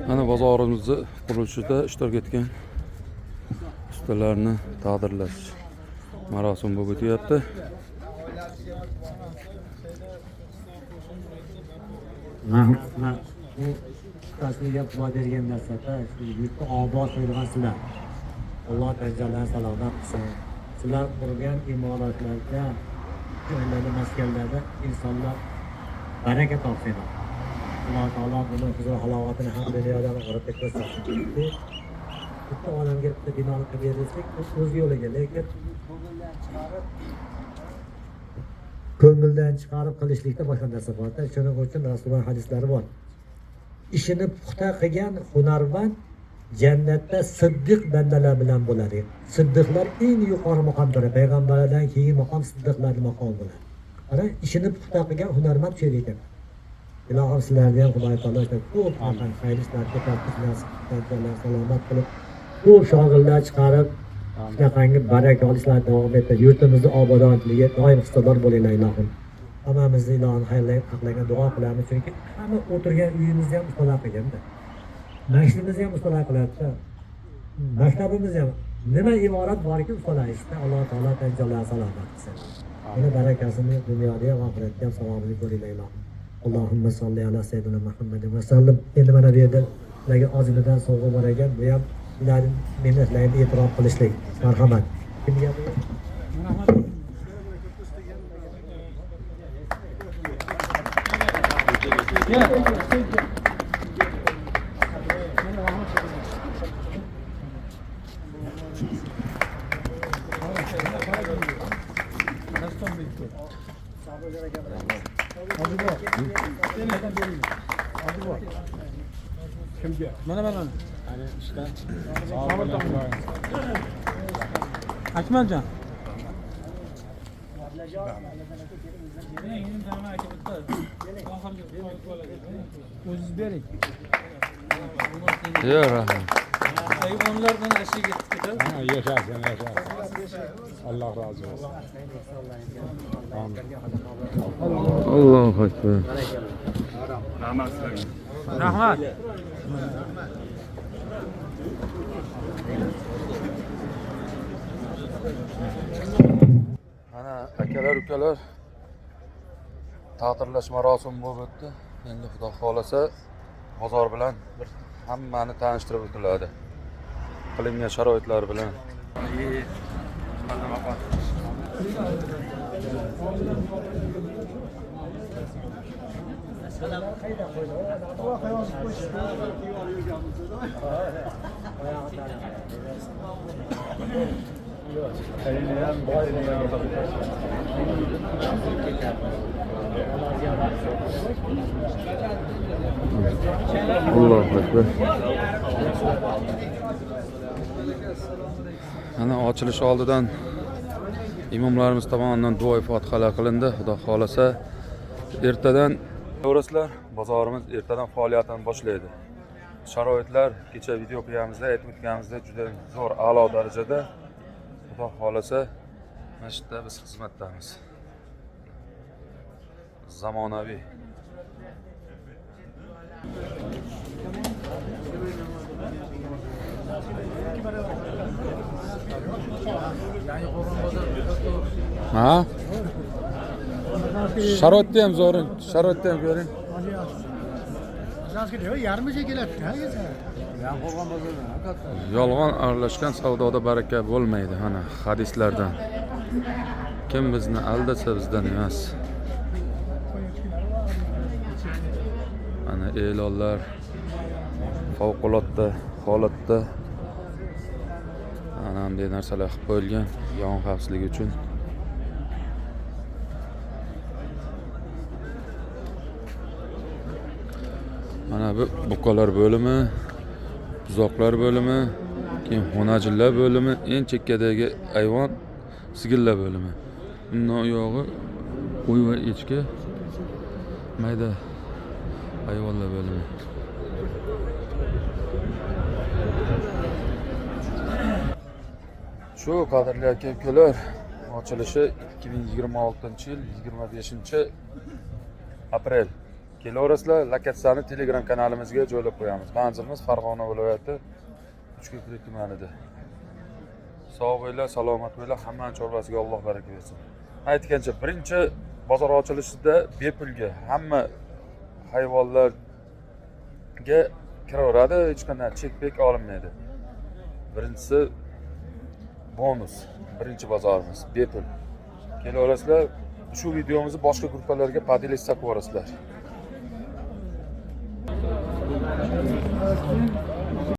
Mana bozorimizni qurilishida ishtirok etgan ustalarni taqdirlash marosimi bo'lib o'tyapti. Rahmat. Bu ustasiga Xudo bergan narsada shu yurtni obod qilgan sizlar. Alloh darajalarini salomat qilsin. Sizlar qurgan imoratlarda, joylarda, maskanlarda insonlar baraka topsin. Alloh taolo buni huzur halovatini ham dunyoda ham oxiratda ko'rsatsin. Bitta odamga bitta binoni qilib berilsak, u o'z yo'liga, lekin ko'ngildan chiqarib qilishlikda boshqa narsa bor-da. Shuning uchun Rasululloh hadislari bor. Ishini puxta qilgan hunarmand jannatda siddiq bandalar bilan bo'ladi. Siddiqlar eng yuqori maqomdir. Payg'ambarlardan keyin maqom siddiqlarning maqomi bo'ladi. Ana ishini puxta qilgan hunarmand shu yerga yetadi. Ilohim sizlarni ham Xudo taolo ko'p xayrli ishlarga tavfiq nasib qilsin, salomat qilib, ko'p shogirdlar chiqarib, shunaqangi barakali ishlar davom ettirib, yurtimizni obodonligiga doim hissador bo'linglar ilohim. Hammamizni ilohim xayrli haqlarga duo qilamiz, chunki hamma o'tirgan uyimizni ham ustalar qilganda. Masjidimizni ham ustalar qiladida. Maktabimiz ham nima imorat borki ustalar ishda. Alloh taolo tanjonlarni salomat qilsin. Buni barakasini dunyoda ham oxiratda ham savobini ko'ringlar ilohim. Allohumma solli ala sayyidina Muhammad va sallim. Endi mana bu yerda sizlarga ozginadan sovg'a bor ekan, bu ham ularning mehnatlarini e'tirof qilishlik. Marhamat. Kimga bu? Mana mana. Akmaljon. O'zingiz bering. Yo'q, rahmat. Hayvonlardan ashyoga ketdi. Yashasin, yashasin. Alloh rozi bo'lsin. Allohu akbar. Rahmat. Mana akalar, ukalar, taqdirlash marosimi bo'lib o'tdi. Endi Xudo xolasa bozor bilan bir hammani tanishtirib o'tiladi. Qilingan sharoitlar bilan. Allohu akbar. Mana ochilish oldidan imomlarimiz tomonidan duo fotihalar qilindi. Xudo xolasa ertadan ko'rasizlar, bozorimiz ertadan faoliyatini boshlaydi. Sharoitlar kecha video qilganimizda aytib o'tganimizdek juda zo'r, a'lo darajada. Xudo xolasa mana shu yerda biz xizmatdamiz. Zamonaviy. Ha? Sharoitni ham zo'r, sharoitni ham ko'ring. Yolg'on aralashgan savdoda baraka bo'lmaydi, mana hadislardan. Kim bizni aldasa bizdan emas. Mana e'lonlar favqulodda holatda ana bunday narsalar qilib qo'yilgan yong'in xavfsizligi uchun. Mana bu buqalar bo'limi, buzoqlar bo'limi, keyin xonajillar bo'limi, eng chekkadagi ayvon sigirlar bo'limi. Bundan u yog'i qo'y va echki, mayda hayvonlar bo'limi. Shu qadrli aka ukalar, ochilishi 2026-yil 25 aprel Kelaverasizlar, lokatsiyani Telegram kanalimizga joylab qo'yamiz. Manzilimiz Farg'ona viloyati Uchko'prik tumanida. Sog' bo'linglar, salomat bo'linglar, hammani chorvasiga Alloh baraka bersin. Aytgancha, birinchi bozor ochilishida bepulga hamma hayvonlarga kiraveradi, hech qanday chek-pek olinmaydi. Birinchisi bonus, birinchi bozorimiz bepul. Kelaverasizlar, shu videomizni boshqa gruppalarga поделиться qilib yuborasizlar.